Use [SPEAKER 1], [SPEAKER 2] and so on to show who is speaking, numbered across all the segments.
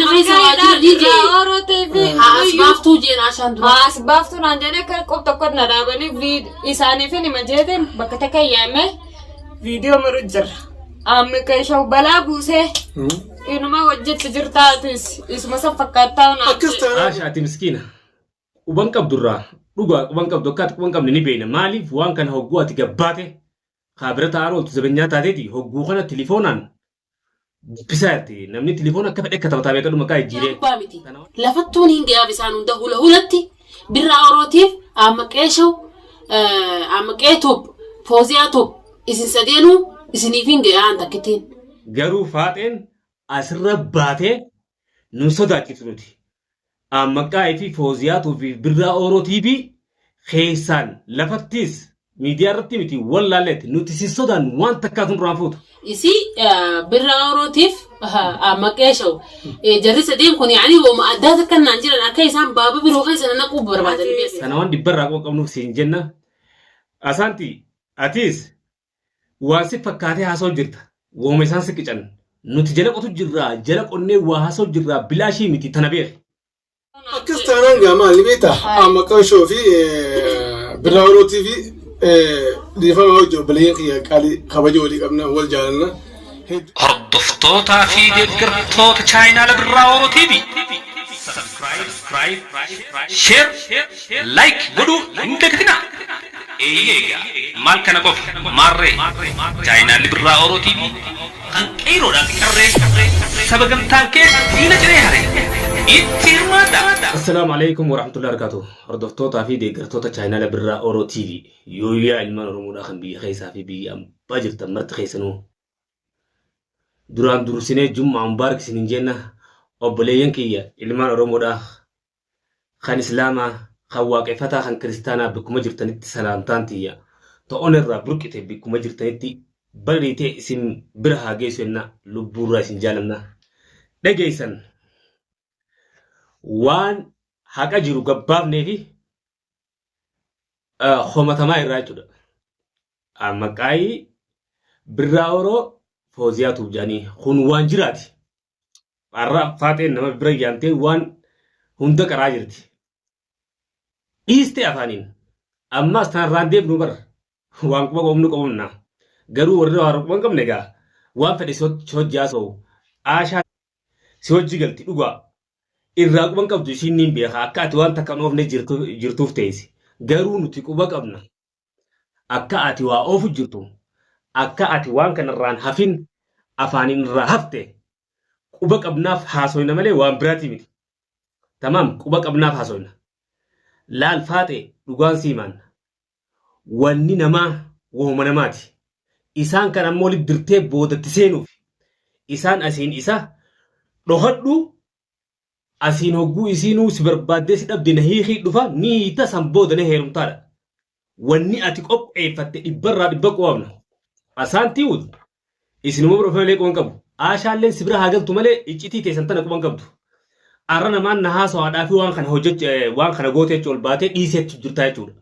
[SPEAKER 1] Kana keessa waa jira ni jee.
[SPEAKER 2] Oro TV.
[SPEAKER 1] Haa as baaftuu jeen Ashaan dura.
[SPEAKER 2] Haa as baaftuu naan jedhee akka qof tokko na dhaabanii isaaniif hima jeetiin bakka takka yaamee viidiyoo maru jira. Amma keeshaw balaa buusee inuma hojjetti jirtaatis isuma san fakkaattaa naan
[SPEAKER 3] Akkas
[SPEAKER 2] jedhe.
[SPEAKER 3] taanaan
[SPEAKER 4] Asha ati miskiina. Quban qabdurraa dhugaa quban qabdu akka ati quban qabne ni beekna. Maaliif waan kana hogguu ati gabbaate kaabira ta'an ooltu zabanyaa taateeti hogguu kana tilifoonaan dubbisaa jirti. Namni tilifoona akka fedhe akka taphataa beekadhu maqaa jijjiiree.
[SPEAKER 1] Abbaa miti. Lafattuun hin gayaaf isaan hunda hula hulatti Birraa Orootiif Aammaqee Show, Aammaqee Tube, Fooziyaa Tube isin sadeenuu isiniif hin gayaan takkittiin.
[SPEAKER 4] Garuu faaxeen asirra baatee nun sodaachiftu nuti. Aammaqaa'ii fi Fooziyaa fi Birraa Ooroo TV keessaan lafattis miidiyaa irratti miti wallaalleetti nuti si sodaannu waan takkaa sun duraan fuutu.
[SPEAKER 1] Isii Birraa Orootiif Aammaqee Show jarri sadeen kun yaani wooma addaa takka naan jiran akka isaan baaba biroo keessa na naquu barbaadan beeku.
[SPEAKER 4] Kana waan dhibbarraa quba qabnuuf siin jenna. Asaanti atis waan si fakkaatee haasa'u jirta. Wooma isaan si qican. Nuti jala qotu jirraa jala qonnee waa haasa'u jirraa bilaashii miti tana beeki.
[SPEAKER 3] Akkas taanaan gaa maali beektaa? Amma qanshoo fi Birraa Oroo TV dhiifama hojii obboleeyyan kiyya qaalii kabaja walii qabna wal jaalanna.
[SPEAKER 5] Hordoftootaa fi deeggartoota chaayinaala Birraa Oro TV Subscribe, Share, Like godhuu hin dagatinaa. Eeyyee egaa maal kana qofa maarree chaayinaalli Birraa Oro TV kan qeeyroodhaa fi qarree saba gamtaan kee diina ciree hare itti hirmaadhaa.
[SPEAKER 4] Assalaamu alaikum warahmatullahi wabarakatuh. Hordoftootaa fi deeggartoota chaayinaala Birraa Oro TV. Yooyyaa ilmaan Oromoodhaa kan biyya keessaa fi biyya ambaa jirtan marti keessanuu. Duraan dursinee Jummaa Mubaarak isiniin jenna. Obboleeyyan kiyya ilmaan Oromoodhaa kan Islaamaa, kan Waaqeffataa, kan Kiristaanaa bakkuma jirtanitti salaamtaan tiyya ta onerraa burqite bakkuma jirtanitti bariitee isin bira haa geessu jenna lubbuurraa isin jaalanna. Dhageessan waan haqa jiru gabbaafnee fi komatamaa irraa jechuudha. Maqaayii Birraa Oroo Fooziyaa Tuubjaanii kun waan jiraati. Har'a faaxeen nama bira yaamtee waan hunda qaraa jirti. Dhiiste afaaniin. Ammaas tanarraan deemnu bar waan quba qabnu qabna. Garuu warri waan quba hin qabne egaa waan fedhe si hojii haasa'u. Aashaa si hojii galti dhugaa. Irraa quba hin qabdu isiin niin beeka akka ati waan takka hin oofne jirtuuf teessi. Garuu nuti quba qabna. Akka ati waa oofu jirtu akka ati waan kanarraan hafin afaaniin irraa hafte quba qabnaaf haasoyna malee waan biraatii miti. Tamaam quba qabnaaf haasoyna. Laal faaxee dhugaan siimaan wanni namaa wahuma namaati. Isaan kan ammoo dirtee boodatti seenuuf isaan asiin isa dhokadhu asiin hogguu isiinuu si barbaaddee si dhabde na hiikii dhufa ni hiita san booda na heerumtaadha. Wanni ati qopheeffatte dhibbarraa dhibba qo'amna. Asaantii wud isinuma bira malee quban qabu. Aashaalleen si bira haa galtu malee iccitii teessan tana quban qabdu. Arra namaan na haasawaadhaa fi waan kana hojjech waan kana gootee jechuun ol baatee dhiiseetu jirtaa jechuudha.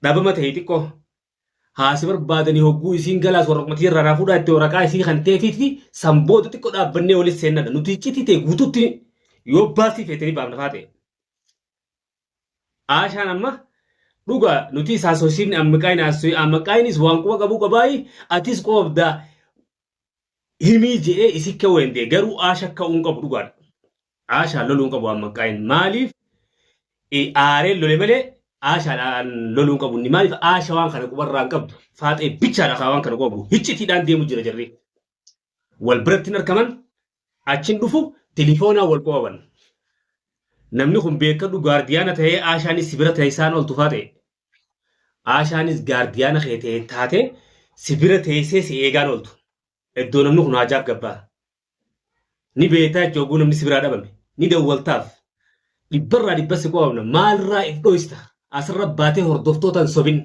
[SPEAKER 4] Dhabama ta'e xiqqoo haa si barbaadanii hogguu isiin galaas warra irraa naa fuudhaa itti waraqaa isii kan ta'eefi san booda xiqqoo dhaabbannee walitti seennadha. Nuti iccitii ta'e guutuutti yoo baasii feetanii baafna faa ta'e. Aashaan amma dhugaa nuti isaa soosiifne ammaqaayin ammaqaayinis waan quba qabuu qabaayi atis quba qabdaa himii je'ee isi ka'uu danda'e garuu aasha ka'uu hin qabu dhugaadha. Aashaan loluu hin qabu ammaqaayin maaliif aareen lole malee aashaadhaan loluu hin qabu inni maaliif aasha waan kana qubarraa hin qabdu faaxee bichaadha kaa waan kana qabu hiccitiidhaan deemu jira jarri. Wal biratti hin argaman achin dhufu tilifoonaan wal qaban. Namni kun beekadhu gaardiyaana ta'ee aashaanis si bira ta'e isaan oltu faa ta'e. Aashaanis gaardiyaana kee ta'e taatee si bira teessee si eegaan ooltu. Iddoo namni kun haajaaf gabbaa. Ni beektaa jechuun oguu namni si biraa dhabame. Ni dawwaltaaf. Dhibbarraa dhibba si qo'amna. Maalirraa if dhoysta? Asirra baatee hordoftootaan sobin.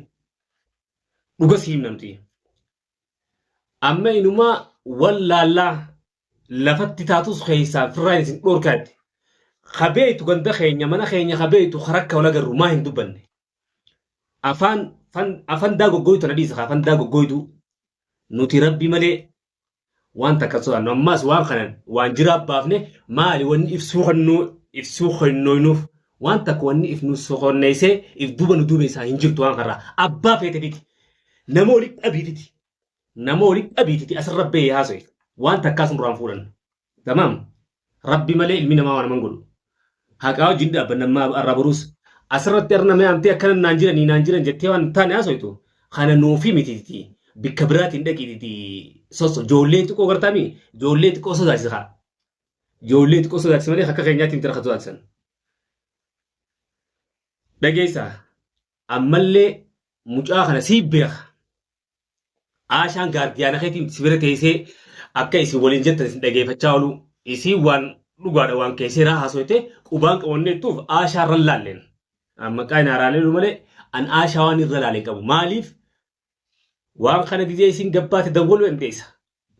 [SPEAKER 4] Dhuga si himna nuti. Amma inumaa wallaallaa lafatti taatus keessaan firraan isin dhoorkaa jetti. Kabeeytu ganda keenya mana keenya kabeeytu karakka wal agarru maa hin dubbanne. Afaan afandaa goggooytu tana dhiisa afandaa goggooytu nuti rabbi malee Waan takka sodaannu ammaas waan kanan waan jiraa baafne maali wanni ibsuu kennuu ibsuu kennoynuuf waan takka wanni if nu soqonneessee if duuba nu duuba isaa hin jirtu waan kanarraa abbaa feete fiti nama oli qabii fiti nama oli qabii fiti asirra bahee haasa'e waan takkaas nurraan fuudhan tamaam rabbi malee ilmi namaa waan naman godhu haqaa wajjin dhaabbanna ammaa arra boruus asirratti arra nama yaamtee akkana naan jiranii naan jiran jettee waan hin taane haasoytu kana nuufi mitiiti bikka biraatiin dhaqiiti sosso ijoollee xiqqoo gartaami ijoollee xiqqoo sodaachisa kaa ijoollee xiqqoo sodaachisa malee akka keenyaatti miti rakkatu sodaachisan dhageessaa ammallee mucaa kana sii beeka Aashaan gaardiyaana keetiin si bira teessee akka isin waliin jettan isin dhageeffachaa oolu isiin waan dhugaadha waan keesseeraa haasoyte qubaan qabannettuuf Aashaa irra laalleen. Maqaa hin haaraalee malee an Aashaa waan irra laaleen qabu. Maaliif waan kana gizee isin gabbaate dawwaluu dandeessa.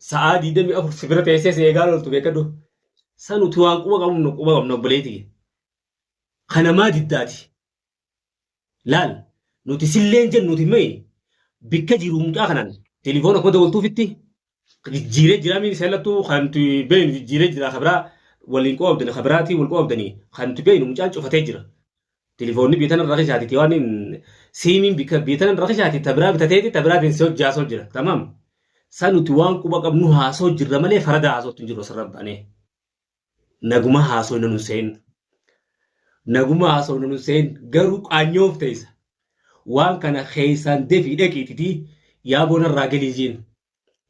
[SPEAKER 4] Sa'aa 24 si bira teessee si eegaa ooltu beekadhu. Sanuti waan quba qabnu quba qabna obboleetii. Kana maa diddaati? Laal nuti silleen jennu nuti mee bikka jiru mucaa kanaan telefoona akkuma dawaltuufitti jijjiiree jira miin seellattuu kan nuti beeynu jijjiiree jira kabiraa waliin qoobdani kabiraatii wal qoobdani kan nuti beeynu mucaan cufatee jira. Telefoonni biyya tana rakishaati waan siimiin bikka biyya tana rakishaati tabiraa bitateeti tabiraatiin si hojjaasoo jira tamaam. San nuti waan quba qabnu haasoo jirra malee farada haasootti hin jiru asirra baanee. Naguma haasoo nu seen. Naguma haasoo nu seen garuu qaanyoof teessa. Waan kana keessaan defii dhaqiititii yaa boonarraa galii jiin.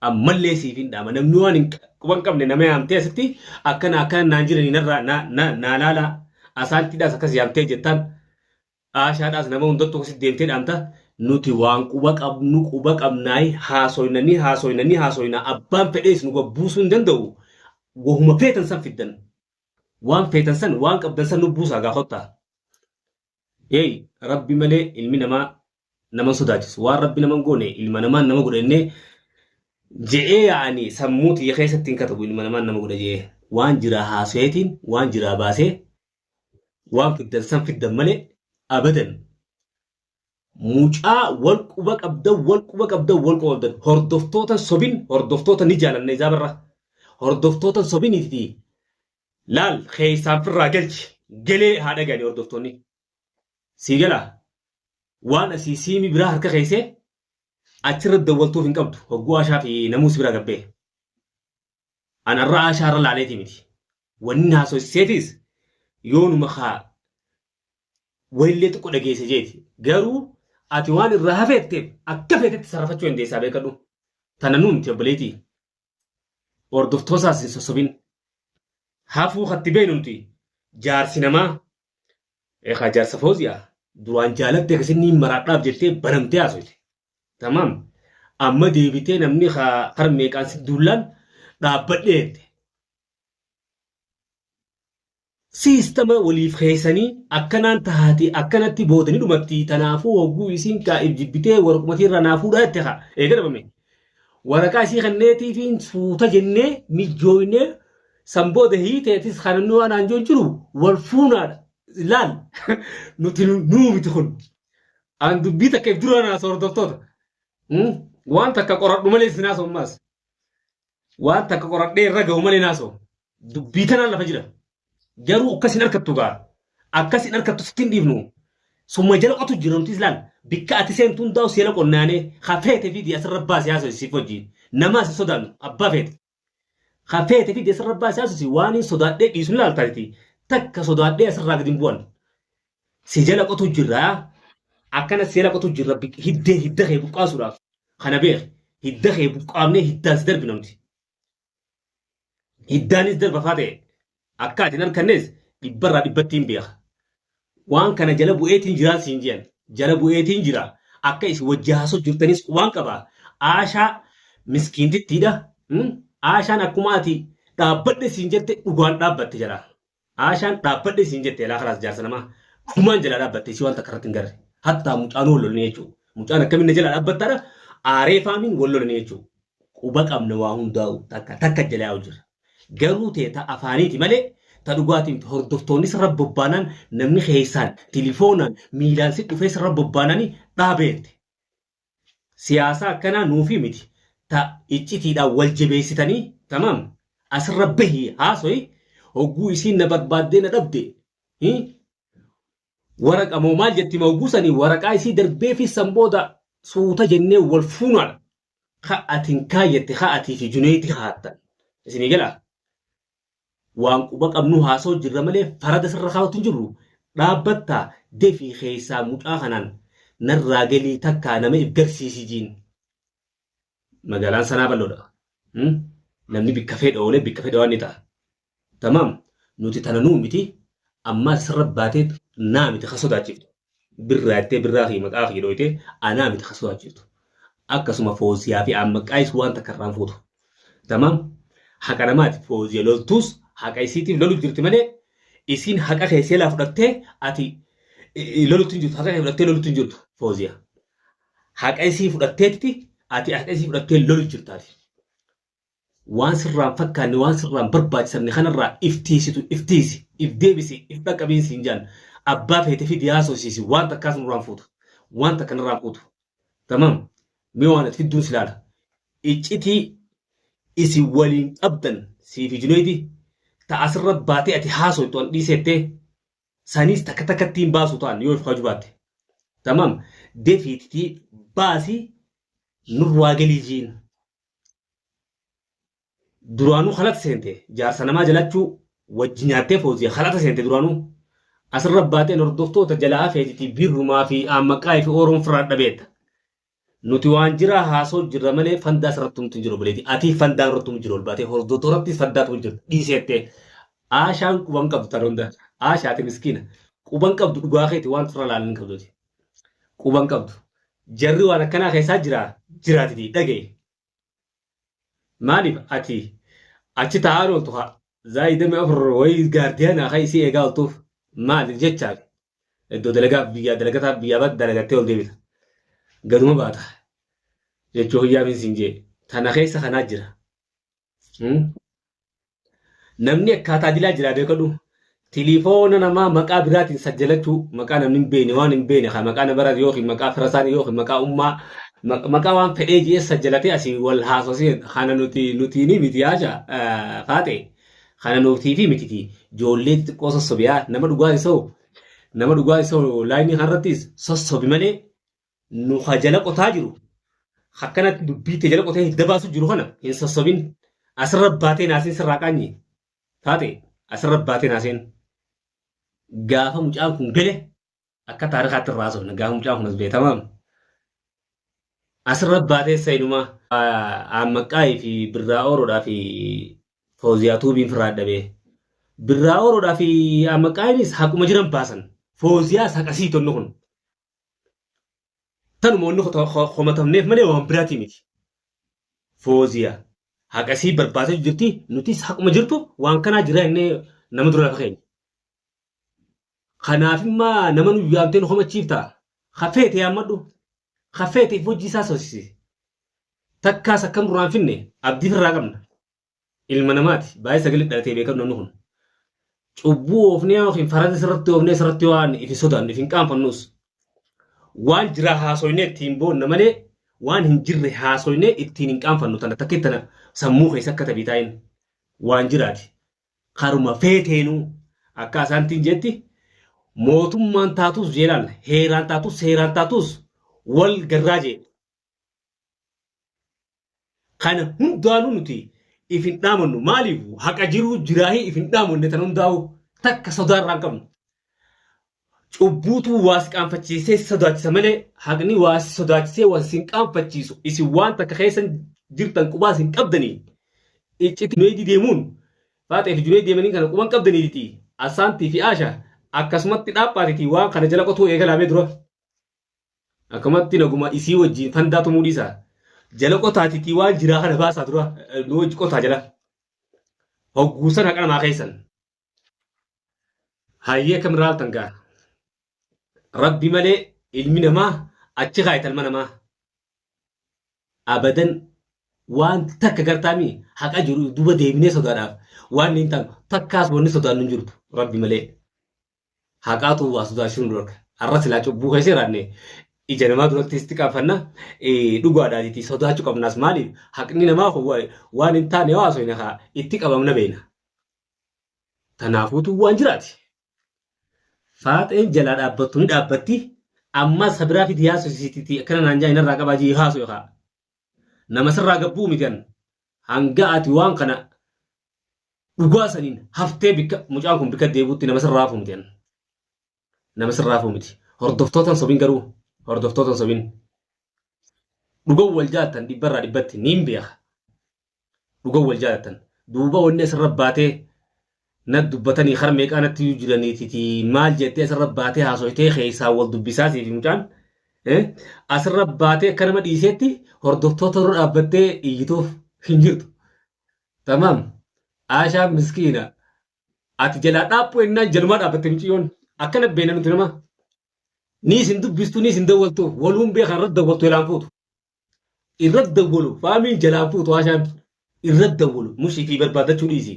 [SPEAKER 4] Ammallee siif hin dhaama. Namni waan hin quba hin qabne nama yaamtee asitti akkana akkana naan jiranii narraa na na naa laalaa asaantiidhaas akkas yaamtee jettaan Aashaadhaas nama hundattuu akkasitti deemtee dhaamta. Nuti waan quba qabnu quba qabnaayi haasoyna ni haasoyna ni haasoyna abbaan fedhees nu gabbuusuu hin danda'u. Wahuma feetan san fiddan. Waan feetan san waan qabdan san nu buusaa gaa kottaa. Eey rabbi malee ilmi namaa nama hin sodaachisu. Waan rabbi nama hin goone ilma namaan nama godha jennee je'ee yaa'anii sammuu tiyya keessatti hin katabu ilma namaan nama godha je'ee. Waan jiraa haasoyeetiin waan jiraa baasee waan fiddan san fiddan malee abadan mucaa wal quba qabdan wal quba qabdan wal quba qabdan hordoftoota sobin hordoftoota ni jaalanna isaa barra hordoftoota sobiniiti laal keessaan firraa galchi gelee haa dhagani hordoftoonni sii galaa waan asii siimii biraa harka keessee achirra dawwaltuuf hin qabdu hogguu ashaa fi namuu si bira gabbee An arra Aashaa irra laaleetii miti. Wanni na haasofsiiseefis yoonuma kaa wayillee xiqqoo dhageesse jeeti. Garuu ati waan irraa hafeetteef akka feetetti sarrafachuu dandeessaa beekadhu. Tana nuu miti obboleetii. Hordoftoosaas hin sossobin. Hafuu katti beeknu nuti jaarsi namaa eekaa jaarsa fooziyaa duraan jaalatte akkasinni maraadhaaf jettee banamtee haasofte. Tamaam. Amma deebitee namni har meeqaan si duullaan dhaabbadhee jette. Siistama waliif keessanii akkanaan tahaati akkanatti booda ni dhumatti tanaafuu hogguu isiin kaa'if jibbitee waraqumati irraa naa fuudhaa jette kaa eega dhabame. Waraqaa isii kenneetiifiin suuta jennee mijjooynee san booda hiiteetis kan inni waan aanjoon jiru wal fuunaadha. Laal nuti nuu miti kun. An dubbii takka if dura naasa hordoftoota. Waan takka qoradhu malee si naasa ammaas. Waan takka qoradhee irra gahu malee naasa'u. Dubbii tanaan lafa jira. Garuu akkas hin harkattu gaa. Akkas hin harkattu sitti hin dhiifnu. Summa jala qotu jira nuti islaan. Bikka ati seentu hundaa'u si jala qonnaanee ka feete fidi asirra baasi haasa'u siif wajjin. Namaa si sodaannu abbaa feete. Ka feete fidi asirra baasi haasa'u waan hin sodaadhee dhiisu ni laaltaati. Takka sodaadhee asirraa gadi hin bu'an. Si jala qotu jirra. Akkana si jala qotu jirra hiddee hidda kee buqqaasuudhaaf. Kana beek hidda kee buqqaafnee hiddaan si darbina nuti. Hiddaanis darba faa ta'e akka ati hin harkannes dhibbarraa dhibbatti hin beeka. Waan kana jala bu'eetiin jiraan siin jedhan. Jala bu'eetiin jira. Akka isin wajji haasoo jirtanis waan qaba. Aashaa miskiintittiidha. Aashaan akkuma ati dhaabbadhe siin jette dhugaan dhaabbatte jala. Aashaan dhaabbadhe siin jette elaa kalaas jaarsa namaa dhugumaan jalaa dhaabbatte isii waan takka irratti hin garre. Hattaa mucaan wal lolanii jechuudha. Mucaan akkamiin na jalaa dhaabbattaadha aaree faamiin wal lolanii jechuudha. Quba qabna waa hundaa'u takka takka jalaa yaa'u jira. Garuu ta'e ta afaaniiti malee ta dhugaatii miti hordoftoonni sirra bobbaanaan namni keessaan tilifoonaan miilaan si dhufee sirra bobbaananii dhaabeette. Siyaasa akkanaa nuufii miti. Ta iccitiidhaan wal jabeessitanii tamaam asirra bahi haasoyi hogguu isiin na barbaaddee na dhabde waraqa moo maal jetti hogguu sanii waraqaa isii darbee fi san booda suuta jennee wal fuunaadha. Ka atin kaayyette ka atii fi juneeti haattan. Isinii galaa? Waan quba qabnu haasoo jirra malee farada sirra kaawwatu hin jirru. Dhaabbattaa defii keessaa mucaa kanaan narraa galii takkaa nama if garsiisi jiin. Magaalaan sanaa bal'oodha. Namni bikka fedha oolee bikka fedha waan ni ta'a. Tamaam nuti tana nuu miti ammaa sirra baatee naa miti ka sodaachiftu. Birraa jettee birraa fi maqaa fi dhooytee anaa miti ka sodaachiftu. Akkasuma fooziyaa fi ammaqaayis waan takka irraan fuutu. Tamaam haqa namaati fooziya loltuus haqa isiitiif lolu jirti malee isiin haqa kee seelaa fudhattee ati lolutti hin jirtu haqa kee fudhattee lolutti hin jirtu fooziya. Haqa isii fudhatteetti ati haqa isii fudhattee lolu jirtaati. Waan sirraan fakkaanne waan sirraan barbaachisamne kanarraa iftiisitu iftiisi if deebisi if dhaqqabiin siin jaan abbaa feete fidi haasofsiisi waan takkaas nurraan fuutu waan takka nurraan fuutu. Tamam mee waan ati fidduun si laala. Iccitii isin waliin qabdan siifi Juneeydi ta asirra baatee ati haasoytu an dhiiseettee saniis takka takkatti hin baasu ta'an yoo if kabaju baatte. Tamam defiititii baasi nurraa galii jiin. Duraanuu halata seente jaarsa namaa jalachuu wajji nyaattee fooziya halata seente duraanuu. Asirra baateen hordoftoota jalaa hafeetiti birrumaa fi aammaqaayii fi ooroon firraa dhabeetta. Nuti waan jiraa haasoo jirra malee fandaa sirratti tumtu hin jiru obboleetti. Atii fandaa irratti tumu jiru ol baatee hordoftootatti fandaa tumu jirta dhiiseettee. Aashaan quban qabdu tan hunda. Aashaati miskiina. Quban qabdu dhugaa keeti waan sirra laalan hin qabduti. Quban qabdu. Jarri waan akkanaa keessaa jira jiraatiti dhagaye. Maaliif ati achi taa'aa ooltu haa zaayidame afur wayii gaardiyaanaa kan isii eegaa ooltuuf maaliif jechaaf iddoo dalagaaf biyyaa dalagataaf biyyaa baat dalagattee ol deebita. Gaduma baata jechuu hiyyaamiin siin jee tana keessa kanaa jira. Namni akkaataa dilaa jiraa beekadhu. Tilifoona namaa maqaa biraatiin sajjalachuu maqaa namni hin beekne waan hin beekne kan maqaa nama biraati yookiin maqaa fira isaanii yookiin maqaa ummaa maqaa waan fedhee ji'ee sajjalatee asii wal haasosee kana nuti nuti ni miti yaasha faate kana nuti fi mititi ijoollee xixiqqoo sossobiyaa nama dhugaa isoo nama dhugaa isoo laayinii kanarrattis sossobi malee nu ka jala qotaa jiru akkanatti dubbii tee jala qotee hidda baasu jiru kana hin sossobin asirra baatee naasiin sirraa qaanyi taate asirra baatee naasiin gaafa mucaan kun gale akka taarikaatti irraa haasofna gaafa mucaan kun as beetamaam asirra baatee seenuma Aammaqaayii fi Birraa Ooroodhaa fi Fooziyaa Tuubiin firraa dhabee Birraa Ooroodhaa fi Aammaqaayiinis haquma jiran baasan Fooziyaas haqasii tonnu kun Tanuma wanni komatamneef malee waan biraatii miti. Fooziya haqa isii barbaadatu jirti nutis haquma jirtu waan kanaa jira innee nama dura lafa keenya. Kanaaf immaa nama nu yaamtee nu komachiifta. Hafeete yaammadhu. Hafeete if hojii isaa sosisi. Takkaas akka nurraan finne abdii firraa qabna. Ilma namaati baay'ee sagalee dhalatee beekamu namni kun. Cubbuu oofnee yookiin farada sirratti oofnee sirratti waan if hin sodaannu if hin qaanfannus. Waan jiraa haasoynee ittiin boonna malee waan hin jirre haasoynee ittiin hin qaanfannu tana takka tana sammuu keessa akka tabii taa'in waan jiraati. Karuma feeteenuu akka asaantiin jetti mootummaan taatus jeelaan heeraan taatus seeraan taatus wal garraa jee. Kana hundaanuu nuti if hin dhaamannu. Maaliif haqa jiruu jiraahii if hin dhaamanne tan hundaa'u takka sodaa irraa hin qabnu. Cubbuutu waa si qaanfachiisee si sodaachisa malee haqni waa si sodaachisee waa si hin qaanfachiisu. Isin waan takka keessa jirtan qubaa isin qabdanii icciti Juneeydii deemuun Faaxee fi Juneeyd deemanii kana quban qabdaniiti. Asaantii fi Aasha akkasumatti dhaaphaatiti waan kana jala qotuu eegalaamee dura. Akkamatti naguma isii wajjin fandaa tumuu dhiisaa. Jala qotaatitii waan jiraa kana baasaa dura nu wajji qotaa jala. Hogguusan haqa namaa keessan. Hayyee akkam irraa haltan gaa. Rabbi malee ilmi namaa achi kaayita ilma namaa. Abadan waan takka gartaami haqa jiru duba deebinee sodaadhaaf waan hin taanu takkaas wanni sodaannu hin jirtu rabbi malee. Haqaatu waa sodaachisuun dhorka. Har'a silaa cubbuu keessa jiraanne Ija namaa duratti sitti qaanfanna. Dhugaadhaatiiti sodaachuu qabnaas maaliif haqni namaa kun waan hin taane haasofne haa itti qabamna beena. Tanaafuutu waan jiraati. Faaxeen jalaa dhaabbattu ni dhaabbatti. Amma sabiraa fiti haasofsiisiti akkana naan jaa inarraa qabaa jii haasoo haa. Nama sirraa gabbuu miti an. Hanga ati waan kana dhugaa saniin haftee bikka mucaan kun bikka deebuutti nama sirraa hafu miti an. Nama sirraa hafu miti. Hordoftootan sobin garuu hordoftootan sobin. Dhugan wal jaalatan dhibbarraa dhibbatti niin beeka. Dhugan wal jaalatan. Duuba wanni asirra baatee na dubbatanii har meeqaa natti iyyuu jiraniititi maal jettee asirra baatee haasoytee keessaa wal dubbisaa siif mucaan. Asirra baatee akka nama dhiiseetti hordoftoota dura dhaabbattee iyyituuf hin jirtu. Tamaam. Aashaan miskiina. Ati jalaa dhaaphuu ennaan jalumaa dhaabbatte mucayyoon. Akkana beena nuti nama. Ni isin dubbistu ni isin dawwaltu waluun beekan irratti dawwaltu jalaan fuutu. Irratti dawwalu faamiin jalaan fuutu Aashaan. Irratti dawwalu mushii fi barbaadachuu dhiisi.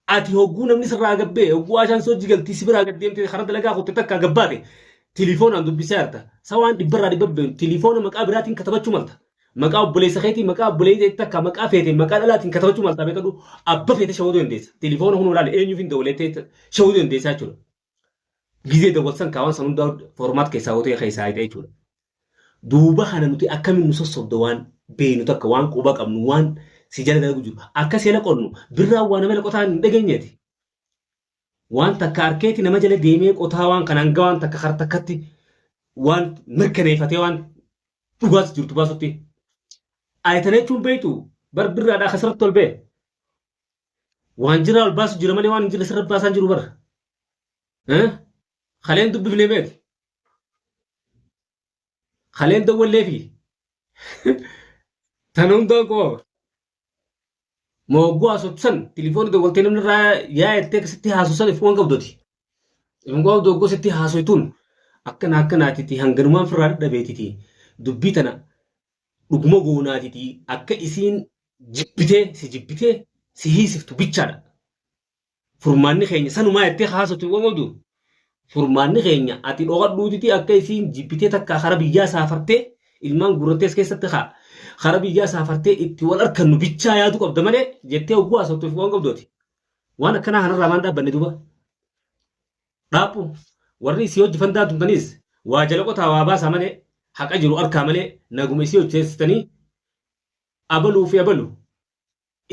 [SPEAKER 4] Ati hogguu namni sirraa gabbee hogguu Aashaan si hojii galtii si biraa gad deemtee karaa dalagaa kutte takka gabbaate tilifoonaan dubbisaa jirta. Sa waan dhibbarraa dhibba beeknu tilifoona maqaa biraatiin katabachuu malta. Maqaa obboleessa keetii maqaa obboleessa takka maqaa feeteen maqaa dhalaatiin katabachuu malta beekadhu abba feete shawwaduu dandeessa. Tilifoona hunoo laale eenyuuf hin dawwalettee shawwaduu dandeessaa jechuudha. Gizee dawwalsan kaawwan san hundaa formaat keessaa hotee keessaa hixa jechuudha. Duuba kana nuti akkamiin nu sossobda waan beeknu takka waan quba qabnu waan si jala dalagu jiru. Akka seela qonnu birraa waa nama qotaa hin dhageenyeeti. Waan takka harkeeti nama jala deemee qotaa waan kana hanga waan takka har takkatti waan mirkaneeffatee waan dhugaas jirtu baasutti. Ayitana jechuun beektu bar birraadhaa akkasirratti ol bee. Waan jiraa ol baasu jira malee waan hin jirre sirra baasaan jiru bara. Kaleen dubbifnee beeti. Kaleen dawwallee fi tana hundaan quba. Moogguu haasofsan tilifoonii dawwaltee namni irraa yaa'ettee akkasitti haasofsan if waan qabduti. If waan qabdu hogguu sitti haasoytuun akkana akkanaatiti hanganumaan firraa dadhabeetiti dubbii tana dhuguma goonaatiti akka isiin jibbitee si jibbitee si hiisiftu bichaadha. Furmaanni keenya sanumaa jettee haasoftu hin qabdu. Furmaanni keenya ati dhoqadhuutiti akka isiin jibbitee takka kara biyyaa saafartee ilmaan gurrattees keessatti haa kara biyyaa saafartee itti wal arkannu bichaa yaadu qabda malee jettee hogguu haasoftu hin qabdu ati. Waan akkanaa kanarraa maan dhaabbanne duuba. Dhaaphu warri isii hojii fandaa tumtanis waa jala qotaa waa baasaa malee haqa jiru arkaa malee naguma isii hojjeessitanii abaluu fi abalu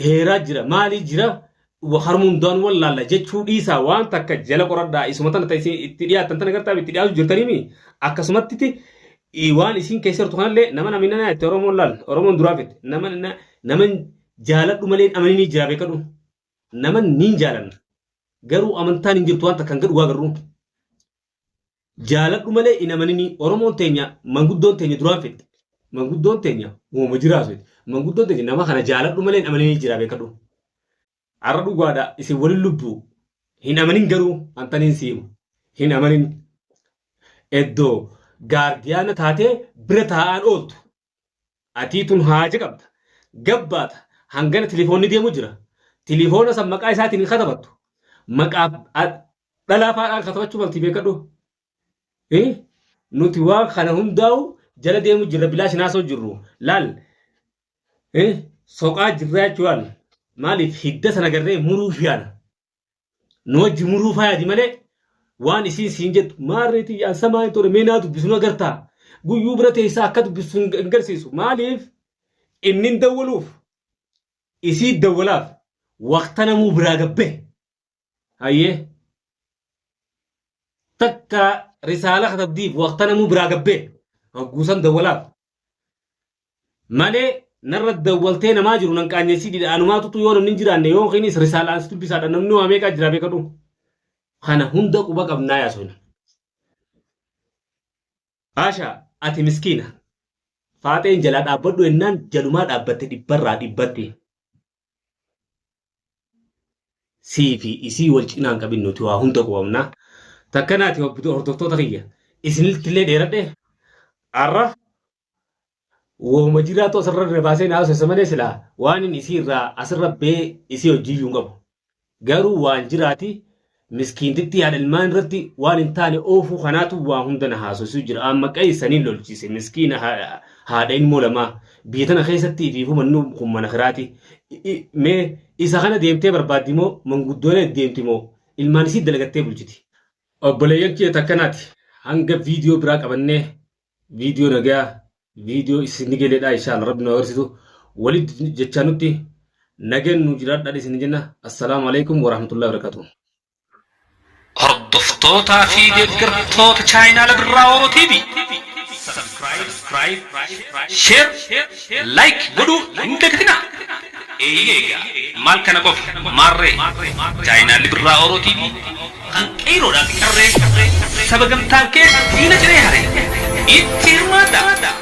[SPEAKER 4] heeraa jira maalii jira harmundaan wallaalla jechuu dhiisaa waan takka jala qoradhaa isuma tana ta'e itti dhiyaattan tana gartaa itti dhiyaatu jirtaniimi akkasumatti waan isiin keessa jirtu kanallee nama namni nana itti Oromoon laal Oromoon duraa fitte nama nama jaaladhu malee amanini jira beekadhu nama niin jaalanna garuu amantaan hin jirtu waan takka hanga dhugaa garuu Jaaladhu malee hin amaninii. Oromoon teenya manguddoon teenya duraan fixxe. Manguddoon teenya uumama jiraatu. Manguddoon teenya nama kana jaaladhu malee hin amaninii jira beekadhu. Har'a dhugaadha isin walin lubbuu. Hin amanin garuu antaniin siimu. Hin amanin. Eddoo gaardiyaana taatee bira taa'aan ooltu. Atii tun haaja qabda. Gabbaata. Hangana tilifoonni deemu jira. Tilifoona san maqaa isaatiin hin katabattu. Maqaa dhalaa faadhaan katabachuu malti beekadhu. Nuti waan kana hundaa'u jala deemu jirra bilaash naasoo jirru. Laal. Soqaa jirra jechuudhaan maaliif hidda sana garree muruuf yaala. Nu wajji muruu faayadi malee waan isiin siin jettu maarree tiyya an samaa hin ture mee naa dubbisu nu agartaa guyyuu bira teessaa akka dubbisu hin garsiisu maaliif inni hin dawwaluuf isii dawwalaaf waqta namuu biraa gabbee hayyee takka risaala katabdiif waqta namuu biraa gabbee hogguusan dawwalaaf Malee narra dawwaltee namaa jiru nan qaanyessii dida anumaatutu yoo namni hin jiraanne yookiinis risaalaan si dubbisaadha namni waa meeqaa jira beekadhu. Kana hunda quba qabnaa yaasofna. Haasha ati miskiina. Faaxeen jalaa dhaabbadhu ennaan jalumaa dhaabbatte dhibbarraa dhibbatti. Sii fi isii wal cinaan qabin nuti waa hunda qubamna. Takkanaati hordoftoota kiyya isinitti illee dheeradhe har'a Wooma jiraatu asirra na baasee na haasofsa malee silaa waan inni isii irraa asirra bee isii hojii iyyuu hin qabu. Garuu waan jiraati Miskiintittii haadha ilmaan irratti waan hin taane oofuu kanaatu waa hunda na haasofsiisu jira. Amma qeessaniin lolchiise miskiina haadha ilmoo lamaa biyya tana keessatti ifiifuu manni kun mana kiraati. Mee isa kana deemtee barbaaddi moo manguddoolee deemti moo ilmaan isii dalagattee bulchiti. Obboleeyyan kiyya takkanaati hanga viidiyoo biraa qabannee viidiyoo nagayaa viidiyoo isin galeedha inshallah rabbi nu agarsiisu walitti jechaa nutti nageen nu jiraadhaa isin jenna. Assalaamu alaikum warahmatullahi wabarakatuh.
[SPEAKER 5] Hordoftootaa fi deeggartoota chaayinaala Birraa Oro TV. Subscribe, share, like godhuu hin dagatinaa. Eeyyee egaa maal kana qofa maarree chaayinaalli Birraa Oro TV kan qeeroodhaa fi qarree saba gamtaan kee diina ciree hare itti hirmaadhaa.